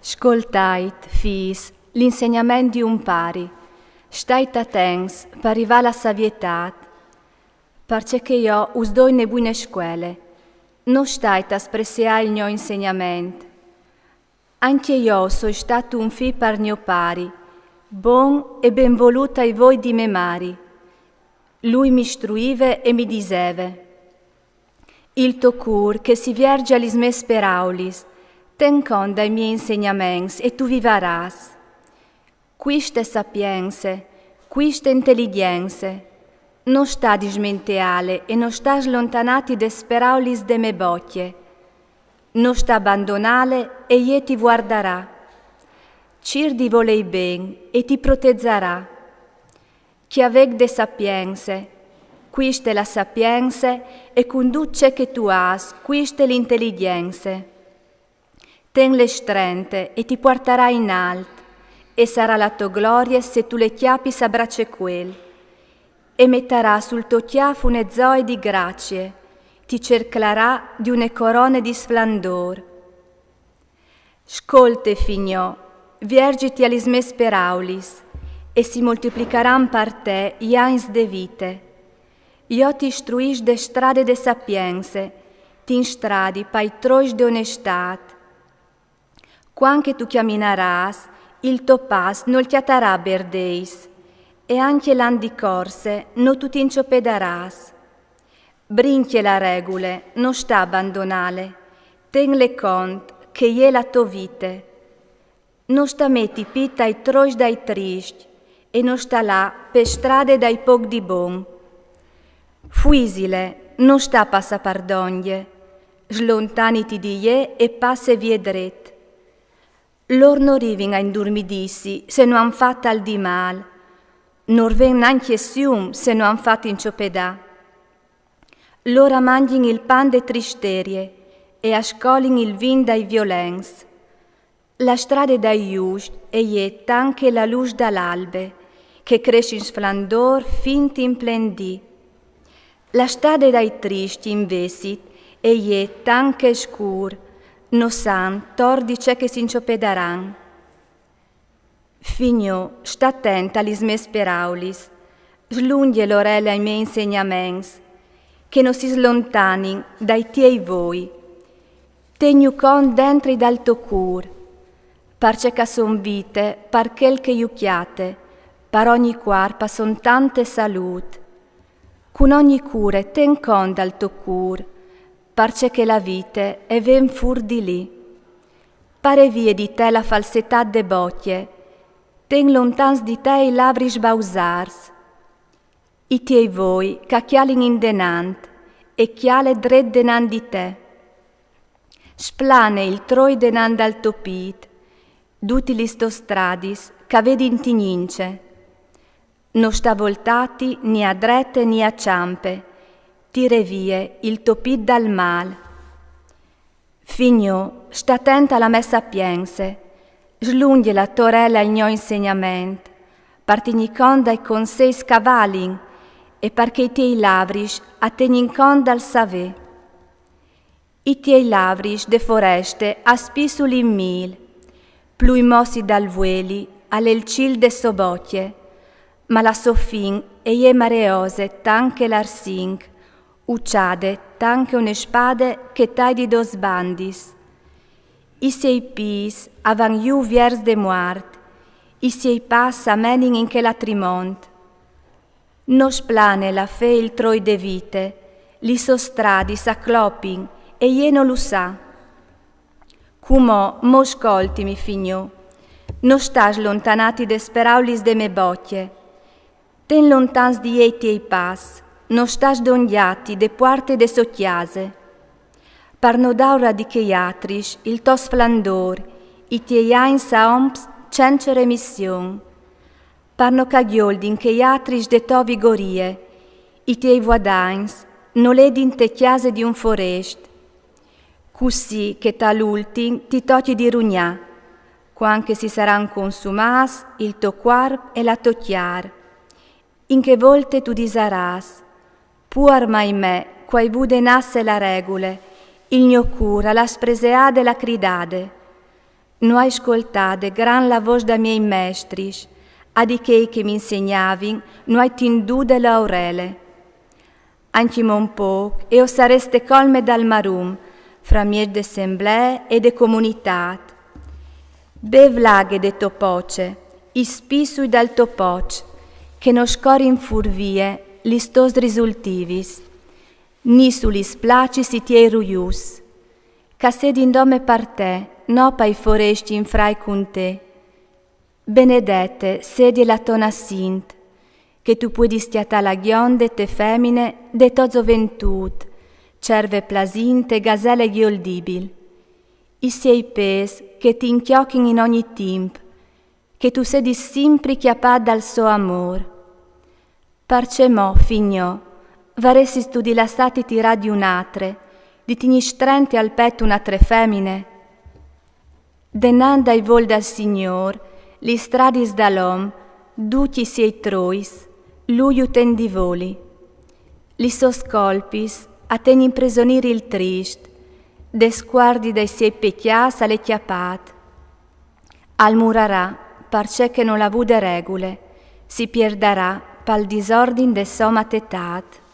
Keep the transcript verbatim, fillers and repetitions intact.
Scoltait, fîs, l'insegnament di un pari. Stait atents par rivâ a la savietât, parcè che jo us doi une buine scuele. No stait a spresseâ il gno insegnament. Ancje jo soi stât un fi par gno pari, bon e ben volût ai voi di mê mari. Lui mi istruive e mi diseve: Il to cûr che si vierge a lis mês peraulis, ten cont dai miei insegnaments e tu vivarâs. Cuiste sapience, cuiste inteligjence, no sta dismenteâle e no sta slontanâti des peraulis de mê bocje. No sta bandonâle e jê ti vuardarà. Cîr di volei ben e ti protezarà. Cjavec de sapience, cuiste la sapience, e cun dut ce che tu âs, cuiste l'intelligjence. Tenle strente e ti puartarà in alt, e sarà la tô glorie se tu le cjapis a bracecuel. E metarà sul to cjâf une zoie di gracie, ti cerclarà di une corone di sflandôr. Scolte, fi gno, viergiti a lis mês peraulis, e si moltiplicaran par te i agns de vite. Jo ti istruìs de strade de sapience, ti instradi pai trois de onestât. Cuant che tu cjaminarâs, il to pas nol cjatarà berdeis, e ancje lant di corse no tu ti inciopedarâs. Brincje la regule, no sta bandonâle, tenle cont che e je la tô vite. No sta meti pît ai trois dai triscj, e no sta lâ pe strade dai pôc di bon. Fuisile, no sta passâ par dongje, slontaniti di jê e passe vie dret. Lôr no rivin a indurmidîsi se no àn fat alc di mâl, nor ven nancje sium se no àn fat inciopedâ. Lôr a mangjin il pan de tristerie e a scolin il vin dai violents. La strade dai juscj e je tant che la lûs da l'albe, che cres in sflandôr fin in plen dì. La strade dai triscj, invezit, e je tant che scûr, no san tor di ce che s'inciopedaran. Fi gno, sta atent a lis mês peraulis, slungje l'orele ai miei insegnaments, che no si slontanin dai tiei voi. Tegnu cont dentri dal to cûr, parcè che a son vite par chel che ju cjate, par ogni cuarp a son tante salût. Cun ogni cure ten cont dal to cûr, parcè che la vite e ven fûr di li. Pare vie di te la falsetât de bocje, ten lontans di te i lavris bausârs. I tiei voi ch'a cjalin indenant e cjale dret denant di te. Splane il troi denant dal to pît, dutis lis tôs stradis ch'a vedin tignince. No sta voltâti ni a drete ni a çampe, tire vie il to pît dal mâl. Fi gno, sta atent a la mê sapience, slungje la tô orele al gno insegnament, par tignî cont dai conseis ch'a valin e par che i tiei lavris a tegnin cont dal savê. I tiei lavris de foreste a spissulin mîl, plui mossi dal vueli al è il cîl de sô bocje, ma la sô fin e je mareose tant che l'arsinc, uçade tant che une spade che tai di dôs bandis. I siei pîts a van jù viers de muart, i siei pas a menin in chel altri mont. No splane la fe il troi de vite, lis sôs stradis a clopin e jê no lu sa. Cumò mo scoltimi, fi gno, no sta slontanâti des peraulis de mê bocje. Ten lontans di jê i tiei pas, no sta sdongjâti de puarte de sô cjase. Par no daur a di chei altris il to sflandôr, i tiei agns a omps cence remission. Par no ch'a gjoldin chei altris de tô vigorie, i tiei vuadagns no ledin te cjase di un forest. Cussì che tal ultin ti tocje di rugnâ, cuant che si saran consumâts il to cuarp e la tô cjar, in chê volte tu disarâs: Puar mai me, ch'o ai vude nasse la regule, il gno cûr al à spreseade la cridade. No ai scoltade gran la vôs da miei mestris, a di chei che mi insegnavin no ai tindude la orele. Ancjemò un pôc e o sarès te colme dal marum, framieç de semblee e de comunitât. Bêf la aghe de tô poce, ispissui dal tô poç, che no scorin fûr vie lis tôs risultivis. Nissuli splaci si tiei ruiûs. Ca sedin dome par te, no pai forescj in frai cun te. Benedete sedie la tô nassint, che tu puedis cjatâ la gjonde te femine de tô zoventût, cerve plasinte, gasele gjoldibil. I siei pês che ti incjochin in ogni timp, che tu sedis simpri cjapât dal so amôr. Parcè mo, fi gno, varessistu di lassâti tirâ di une altre, di tignî strente al pet une altre femine? Denant dai vôl dal Signôr, lis stradis dal om, ducj i siei trois, lui ju ten di voli. Lis sôs colpis a ten impresonîr il trist, de scuardi dai siei pecjâts al è cjapât. Al murarà, parcè che nol à vude regule, si pierdarà pal disordin de sô matetât.